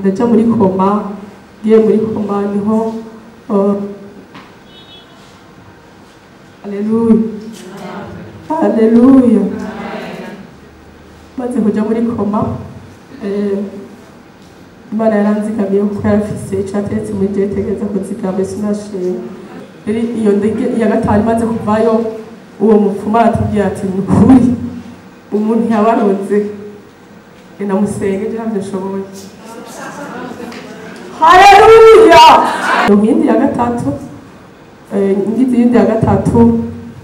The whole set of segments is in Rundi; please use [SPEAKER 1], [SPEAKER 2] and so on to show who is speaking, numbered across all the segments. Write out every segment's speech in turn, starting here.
[SPEAKER 1] Ndaja muri coma, ngiye muri coma niho Haleluya, haleluya. Maze kuja muri coma, Imana yaranzigamiye kuko yarafise ico yateretse muri jewe itegereza kuzigama, sinashima. Rero iyo ndege ya gatanu imaze kuvayo, uwo mupfumu aratubwira ati ni ukuri umuntu yabaroze, genda musenge je ntavyo nshoboye. Haleluya. Iyindi ya gatatu, ngize iyindi ya gatatu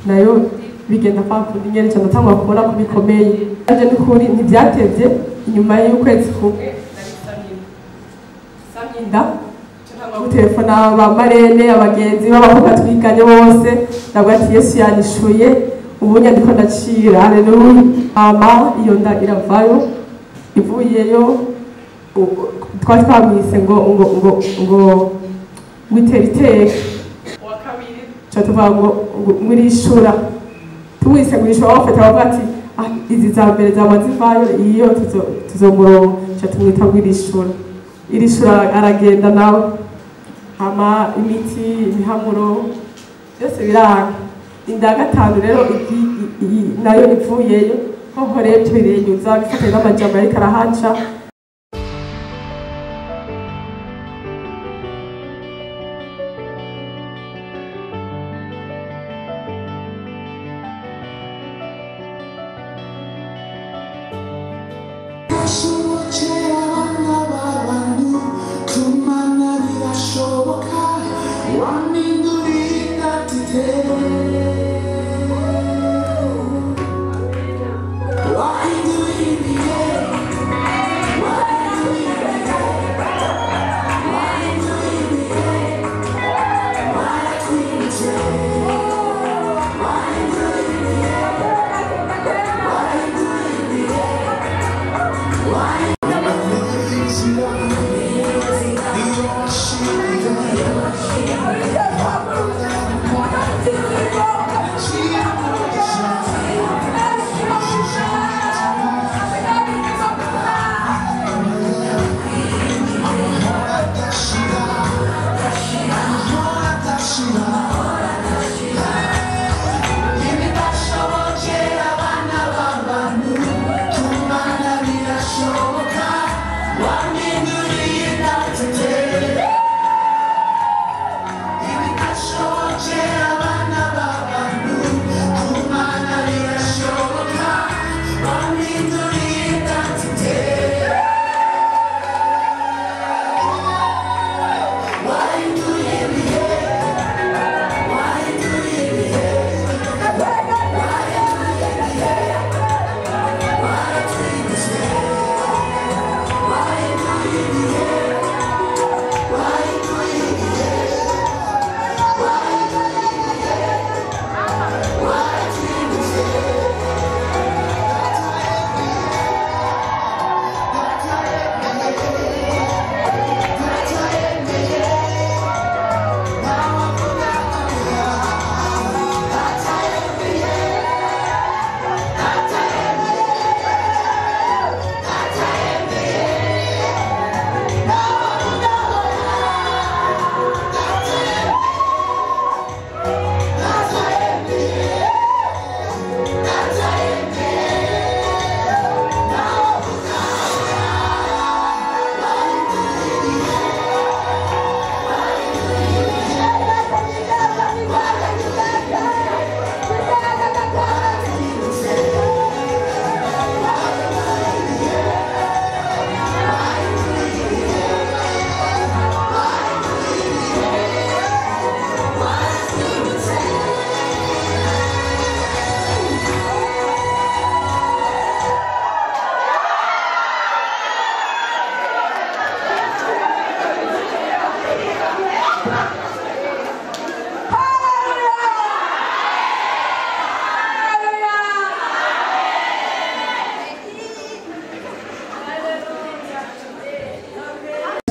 [SPEAKER 1] nayo bigenda kwa kundi nyene, nca ndatangura kubona ko bikomeye. Nanje n'ukuri ntivyatevye, inyuma y'ukwezi kumwe nasamye inda, nca gutelefona ba marene, abagenzi b'abakobwa twiganye bose, ndavuga ati Yesu yanyishuye, ubu nyandiko ndacira. Haleluya. Hama iyo nda iravayo, ivuyeyo twari twamwise ngo ngo ngo ngo ngwitere iteka. Uwa kabiri tuca tuvuga ngo ngwirishura, tumwise ngwirishura, bafata bavuga ati izi za mbere zama zivayo, iyo tuzomuronka, tuca tumwita ngwirishura. Irishura aragenda nawe, hama imiti, imihamuro byose biranga. Inda ya gatanu rero nayo ivuyeyo, hoho rero tubirenyuza bifatanye n'amajambo yariko arahaca.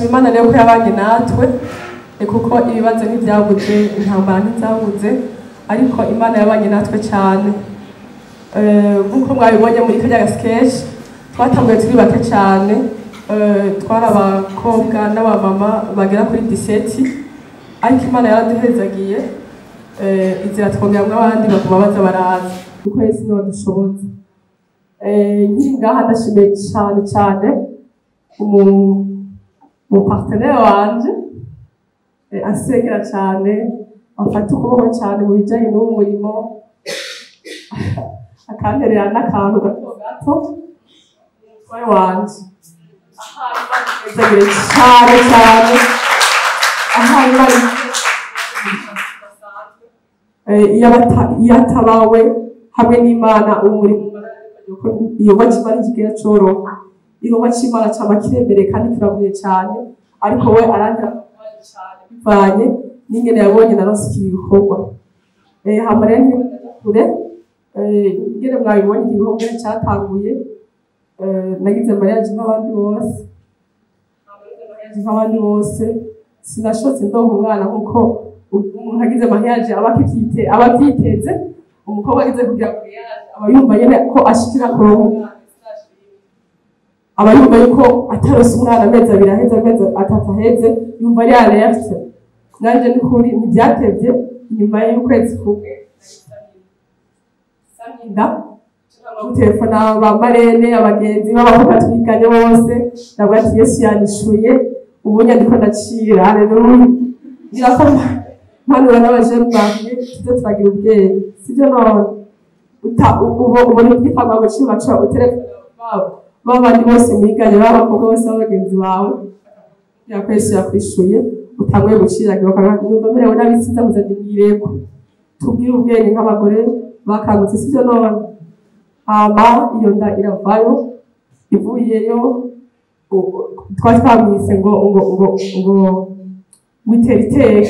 [SPEAKER 1] Imana rero ko yabanye natwe, kuko ibibazo ntibyabuze, intambara ntizabuze, ariko Imana yabanye natwe cyane. Nkuko mwabibonye muri karya sketch, twatanguye turi bake cyane, Twari abakobwa n'abamama bagera kuri 17, ariko Imana yaraduhezagiye, inzira twongeramwo abandi baguma baza baraza, kuko Yesu niwe wadushobotse. Nkiri ngaha ndashimiye cane cane umu partenaire wanje, ansengera cane, amfata ukuboko cane mu bijanye n'uwo murimo, akanterera n'akantu gato gato, umutware wanje. Ahari Imana ihezagire cane cane, ahari Imana. Iyo atabawe hamwe n'Imana, uwo murimo, igikorwa c'Imana ntikigera coroha. Igikorwa c'Imana cama kiremereye kandi kiragoye cane, ariko we arantera cane bivanye n'ingene yabonye naronse iki gikorwa. Hama rero ntibaja kure, ingene mwabibonye iki gikorwa ingene catanguye, nagize mariage nk'abandi bose. Mariage nk'abandi bose, sinashotse ndonka umwana nkuko umuntu agize mariage aba akivyite, aba avyiteze. Umukobwa agize kugira mariage aba yumva nyene ko ashikira kuronka umwana, aba yumva yuko atarose umwana amezi 2 aheze, amezi 3 aheze, yumva ari alerte. Nanje n'ukuri ntivyatevye, inyuma y'ukwezi kumwe inda. Gutelefona ba marraine, abagenzi b'abakobwa twiganye bose, ndavuga ati Yesu yanyishuye, ubu ndiko ndacira. Haleluya! Ngira ko mpanura n'aba jeunes bamwe, tuze turagira ubwenge, sibyo? None ubona igitangwa gucira, ugaca utelefona babo babandi bose mwiganye, b'abakobwa bose b'abagenzi bawe, kugira ko Yesu yakwishuye, utanguye guciragira, numva merewe nabi, sinza kuza ndimwireko. Tubwire ubwenge nk'abagore bakangutse, sibyo? None hama iyo nda iravayo. Ivuyeyo, twari twamwise ngo witera iteka.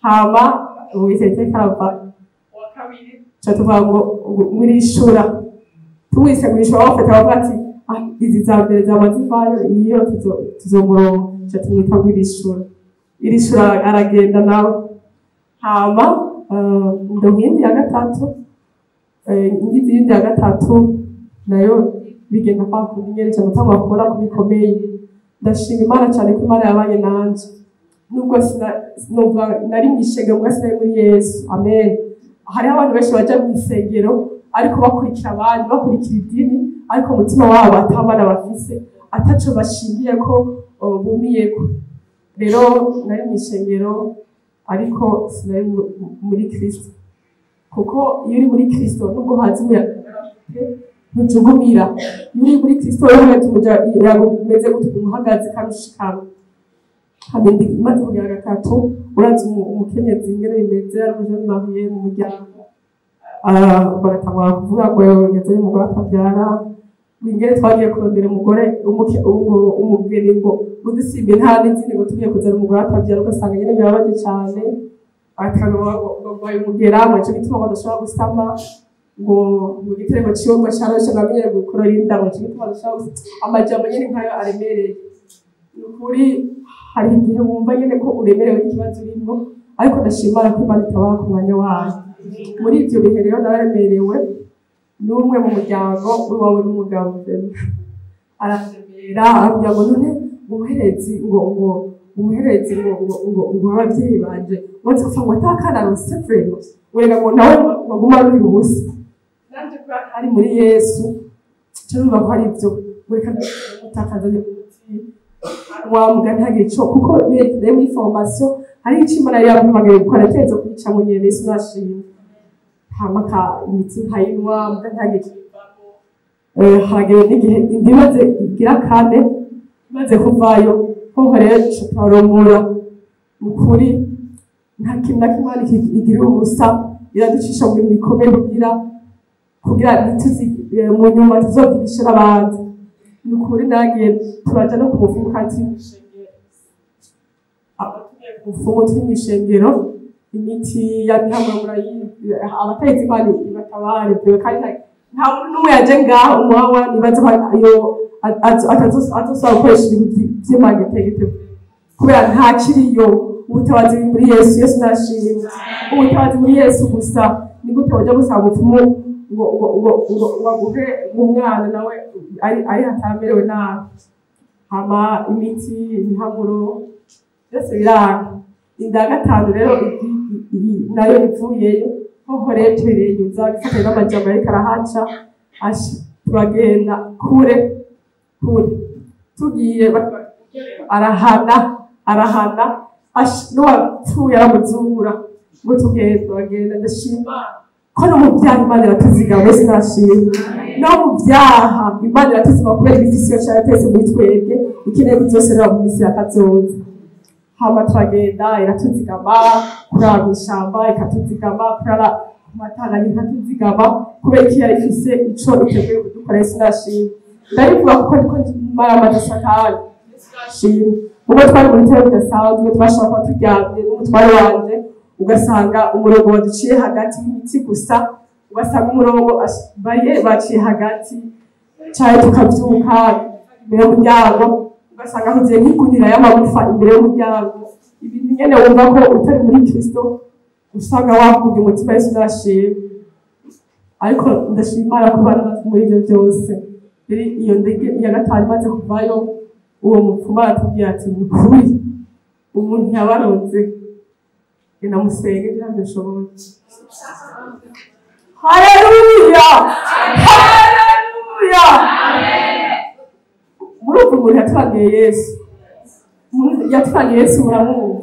[SPEAKER 1] Hama witera iteka arava, uwa kabiri tuca tuvuga ngo mwirishura, tumwise mwirishura. Bafata bavuga ati: "Ah, izi za mbere zama zivayo, iyo tuzomuronka." Tuca tumwita mwirishura. Irishura aragenda nawe. Hama ndonka iyindi ya gatatu. Ngize iyindi ya gatatu nayo bigenda kwa kundi nyene, cyane natangura kubona ko bikomeye. Ndashima Imana cyane ko Imana yabanye nanje, nubwo novuga nari mw'ishengero mbwa sinari muri Yesu. Amen. Hariho abantu benshi baja mw'isengero ariko bakurikira abandi, bakurikira idini, ariko umutima wabo atamana bafise, ataco bashingiyeko, bumiyeko. Rero nari mw'ishengero ariko sinari muri Kristo, kuko iyo uri muri Kristo, nubwo haza umuyaga ntujugumira. Iyo uri muri Kristo, wewe uhagaze, umuyaga umeze gute, umuhagaze kandi ushikamye. Hama maze kugira gatatu, urazi umukenyezi ingene bimeze, ari umu jeune marié mu muryango, bagatangura kuvuga ngo yazanye umugore akabyara, ngo ingene twagiye kurondera umugore umugeni, ngo udusimba nta n'izindi, ngo tugiye kuzana umugore atabyara. Ugasanga nyene birababaje cane. Akaba ngo ngo umugera ngo nico gituma ngo adashobora gusama, ngo igitereko ciwe ngo caroshe, ngo amenyere gukorora inda, ngo nico gituma adashobora gusama. Amajambo nyene nkayo aremereye. Ni ukuri hari igihe wumva nyene ko uremerewe n'ikibazo urimwo, ariko ndashima Imana ko Imana itabara ku mwanya wayo. Muri ivyo bihe rero nararemerewe n'umwe mu muryango w'iwawe n'umugabo, arandemera, arambwira ngo none umuherezi, ngo umuherezi, ngo abavyeyi banje ngo nzopfa ngo atakana arose vraiment, urega ngo nawe baguma ruhira ubusa. Nanje kubera ari muri Yesu, ca numva ko ari ivyo, ngo reka ndamutakazanye umuti wa mugani ntagire ico, kuko rero muri formation hari ico Imana yari yampamagaye gukora, ategerezwa kubicamwo nyene. Yesu nashimwe. Hama ka imiti nkayinywa, muga ntagire ico ivamwo. Haragera n'igihe indi imaze igira kane imaze kuvayo, hoho rero duca turaromora. Mu kuri nta kintu na kimwe Imana igirira ubusa, iraducisha mu bintu bikomeye kugira ntituzi mu nyuma tuzovyigishe n'abandi. Ni ukuri nagiye, turaja no ku mupfumu kandi turi mw'ishengero. Aba tugiye ku mupfumu turi mw'ishengero, imiti ya mihamuro murayizi. Abatayizi Imana ibatabare vyewe, kandi nta muntu n'umwe yaje ngaho umuwawa nibaza ko iyo atazosaba gukoresha ibintu vy'imangetegete, kubera nta kiriyo. Ubutabazi buri muri Yesu. Yesu nashimwe. Ubutabazi muri Yesu gusa. Ni gute waja gusaba umupfumu ngo aguhe umwana, nawe ari hatamerewe nabi? Hama imiti, ibihamuro byose biranga. Inda ya gatanu rero nayo ivuyeyo, hoho rero tuyirenyuza bifatanye n'amajambo yariko arahaca. Asha turagenda kure kure, tugiye arahana arahana, n'uwapfuye aramuzura ngo tugende. Turagenda, ndashima ko no mu byaha Imana iratuzigama. Wese ntashima no mu byaha Imana iratuzigama, kubera ibifisi iyo caratetse muri twebwe ikeneye kuzoserera mu misi ya kazoza. Hama turagenda, iratuzigama kurara mw'ishamba, ikatuzigama kurara ku matanga, ikatuzigama kubera ko yari ifise ico iteguye kudukora. Yesu nashima. Ndabivuga kuko ndiko maramaze Satani. Yesu nashima. Ubwo twari mu bitero bidasanzwe, twashobora kuba turyamye n'umutware wanje, ugasanga umurongo waduciye hagati y'imiti gusa, ugasanga umurongo bariyeri baciye hagati caye, tukavyuka imbere y'umuryango ugasanga huzuye nk'igunira y'amagufa imbere y'umuryango. Ibintu nyene wumva ko utari muri Kristo usanga wakunda umutima. Yesu nashima. Ariko ndashima Imana kuba natwe muri ivyo byose. Rero iyo ndege iya gatanu imaze kuvayo, uwo mupfumu aratubwira ati: "Ni ukuri umuntu yabaroze, genda musenge, ntabyo nshoboye." Haleluya, haleluya! Muri ubwo umuntu yatwangiye Yesu, umuntu yatwangiye Yesu, muramwumva,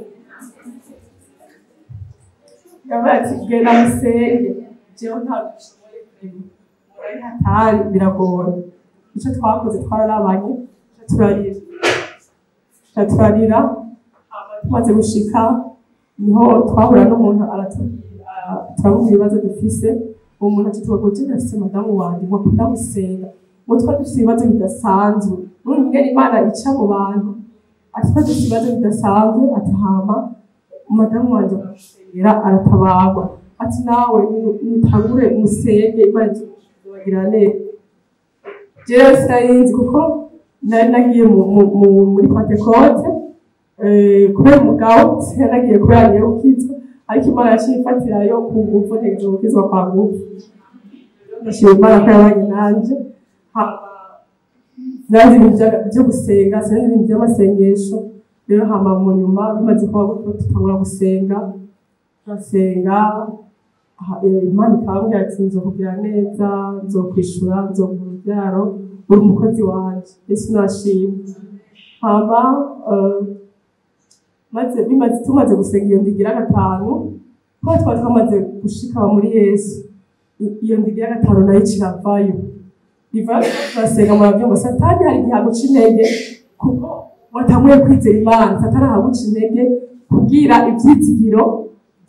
[SPEAKER 1] yabaye ati: "Genda musenge, jewe ntabwo nshoboye kurema murari hatari, biragora." Icyo twakoze, twararabanye, turarira turarira. Hama tumaze gushika niho twahura n'umuntu, aratubwira, turamubwira ibibazo dufise. Uwo muntu ati: "Tuba je ndafise madamu wanje ngo akunda gusenga, ngo twari dufise ibibazo bidasanzwe." Muri ingene Imana ica mu bantu, ati: "Twari dufise ibibazo bidasanzwe," ati, "hama madamu wanje aramusengera aratabarwa," ati, "nawe nutangure musenge, Imana izobagira neza." Jewe sinarinzi, kuko nari nagiye muri Pentecôte kubera umugabo, sinari nagiye kubera ngiye gukizwa, ariko Imana yaciye ifatirayo ku nguvu, ntegereje gukizwa kwa nguvu. Ndashima Imana ko yabanye nanje. Hama sinari ibintu vyo gusenga, sinari ibintu vy'amasengesho rero. Hama mu nyuma bimaze kuba gutyo, tutangura gusenga, turasenga. Imana ikambwira ati: "Nzokugira neza, nzokwishura, nzoguha urubyaro, uri umukozi wanje." Yesu nashimwe. Hama maze bimaze, tumaze gusenga iyo ndigira gatanu, kuko twari twamaze gushikama muri Yesu, iyo ndigira gatanu nayo ikiravayo iva. Turasenga, murabyumva, Satani hari igihe aguca intege kuko watanguye kwizera Imana. Satani ahaguca intege kubwira ivyizigiro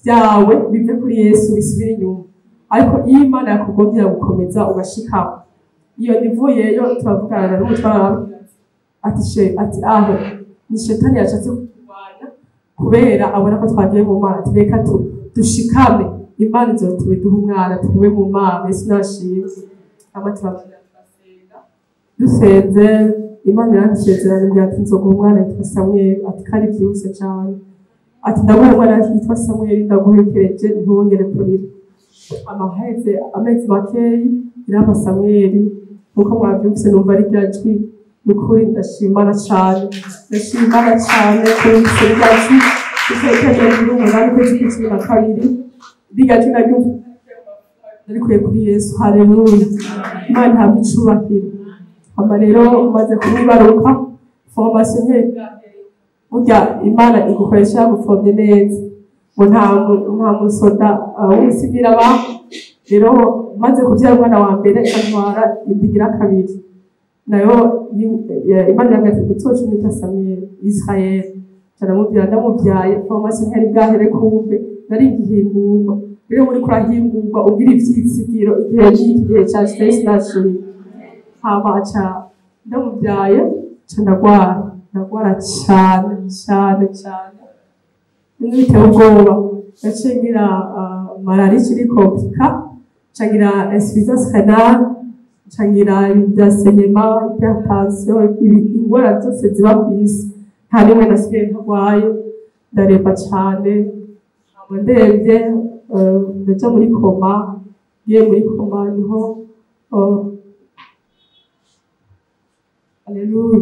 [SPEAKER 1] byawe bive kuri Yesu, bisubire inyuma, ariko iyo Imana yakugombye gukomeza ugashikama. Iyo ndivuyeyo, turavugana n'umutware, arambwira ati she, ati aho ni shetani yashatse kuturwanya kubera abona ko twagiye mu Mana, ati reka tu dushikame, Imana izotube duha umwana, tugume mu Mana. Yesu nashimwe. Hama turabandanya turasenga. Dusenze, Imana iransezerana, imbwira ati: "Nzoguha umwana yitwa Samweli," ati kandi byihuse cyane, ati: "Ndaguha umwana yitwa Samweli, ndaguhekereje, ntiwongere kurira." Amaheze amezi makeyi irampa Samweli, nkuko mwabyumvise, numva ari rya jwi. Ni ukuri ndashimana cyane, ndashimana cyane kumvise rya jwi. Itariki 28 ukwezi kw'icumi na kabiri, rya jwi naryumva narikuye kuri Yesu. Haleluya, Imana ihabwa icubahiro. Hama rero maze kumwibaruka, formation ntiyari, burya Imana igukoresha yagupfobye neza, ngo nta musoda w'umusivili aba. Rero maze kubyara umwana wa mbere, antwara indigira kabiri, nayo Imana irambwira ati: "Uzoca umwita Samweli Israel." Ndaramubwira, ndamubyaye, formation ntiyari bwahere, kumbe nari ngihingurwa. Rero uriko urahingurwa, ugira ivyizigiro, igihe n'iki gihe ca stress nashimye. Hama aca ndamubyaye, ca ndagwara, ndagwara cane cane cane, bimwe biteye ubwoba. Naciye ngira maladie ikiri compliquée, nca ngira insuffisance rénale, nca ngira ibintu vya saignement, hypertension, ingwara zose ziba kw'isi, nta n'imwe nasigaye ntarwaye. Ndaremba cane. Hama ndemvye, ndaja muri coma. Ngiye muri coma niho, aleluya.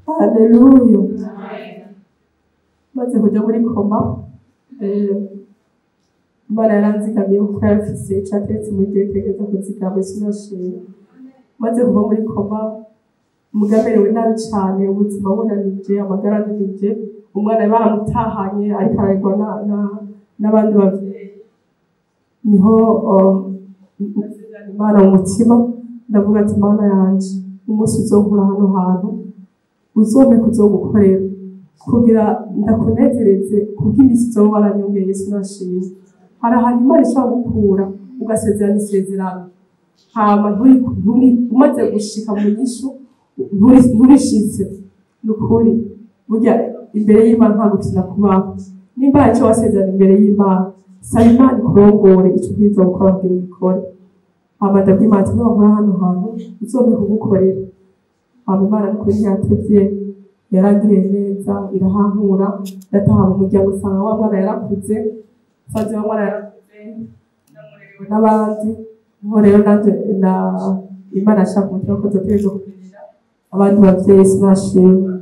[SPEAKER 1] Haleluya. Maze kuja muri coma, Imana yaranzigamiye kuko yarafise ico ateretse muri iryo itegereza kuzigama. Yesu nashimwe. Maze kuva muri coma mugamerewe nabi cane, ubuzima bunanije, amagara ananije, umwana baramutahanye ariko ararerwa n'abandi bavyeyi, niho nasezerana Imana mu mutima, ndavuga ati: "Mana yanje, umunsi uzonkura hano hantu uzompe kuzogukorera kugira ndakunezereze kubw'iminsi uzoba waranyongeye." Yesu nashimwe. Hari ahantu Imana ishobora gukura ugasezerana isezerano, hama nturi umaze gushika mu nyishu nturishitse. Ni ukuri, burya imbere y'Imana nta gukina kubaho. Nimba hari icyo wasezerana imbere y'Imana, saba Imana ikurongore ico ubwirizwa gukora kugira ubikore. Hama ndabwira Imana ati: "Niwankura hano hantu uzompe kugukorera." Hama Imana nukuri ntiyatevye, yarangiriye neza, irahankura, ndataha mu muryango, usanga wa mwana yarakuze, nsanze wa mwana yarakuze, namurerewe n'abandi. Niho rero nanje na Imana ashaka umutima ko nzotegerezwa kugira abandi bavyeyi. Sinashima.